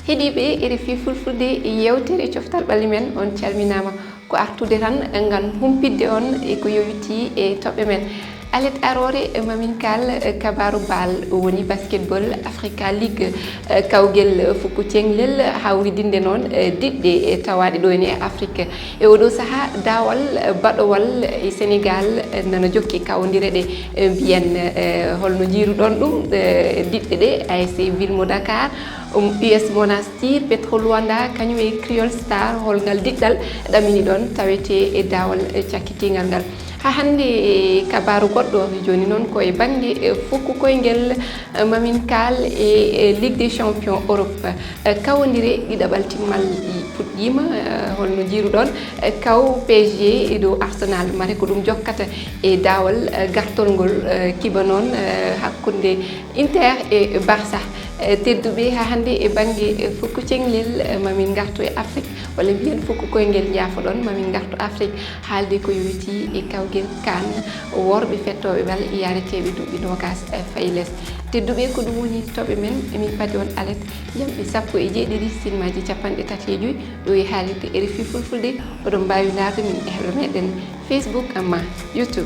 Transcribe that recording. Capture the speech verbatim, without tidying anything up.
Heɗiiɓe R F I Fulfulde, yewtere coftal ɓalli men, on calminaama. Ko artude tan ngam humpitde on e ko yowitii e toɓɓe men. Alet aroore, mamin kaal kabaaru baal, woni basketball Africa League, kawgel fukku ceŋlel, hawridinde noon diɗɗe tawaaɗe ɗo ene e Afrique. E oɗo sahaa, daawal baɗowal e Sénégal nana jokki kawondire ɗe mbiyen. Holno njiiruɗon ɗum? Diɗɗe ɗe, A S C Ville mo Dakar, um, U S Monastir, Petro Luanda, kañum e Creole Star, hol ngal diɗɗal ɗamini ɗon tawete e daawal cakkitiingal ngal? Haa hannde, e kabaaru goɗɗo, jooni noon ko e bannge, e fukku koyngel, e mamin kaal e, e Ligue des Champions Europe. E kawondire ɗiɗaɓal timmal ɗi puɗɗiima, e holno njiiruɗon? E kaw P S G e dow Arsenal, mate ko ɗum jokkata e daawal, e gartol ngol, e kiba noon, e hakkunde Inter e Barça. E tedduɓe, haa hannde e bannge, e fukku ceŋlel, e mamin ngartu e Afrique, walla mbiyen fukku koyngel, njaafoɗon, mamin ngartu Afrique, haalde ko yowitii e kawgel CAN, worɓe fettooɓe bal, yareteeɓe duuɓi noogaas, e fayi les. Tedduɓe, ko ɗum woni toɓɓe men, emin padi on alet, yamɓe sappo e jeeɗiɗi, sinmaaji capanɗe tati e joy, ɗo e haalirde R F I Fulfulde. Oɗon mbaawi ndaarde min e heblo meɗen Facebook amma YouTube.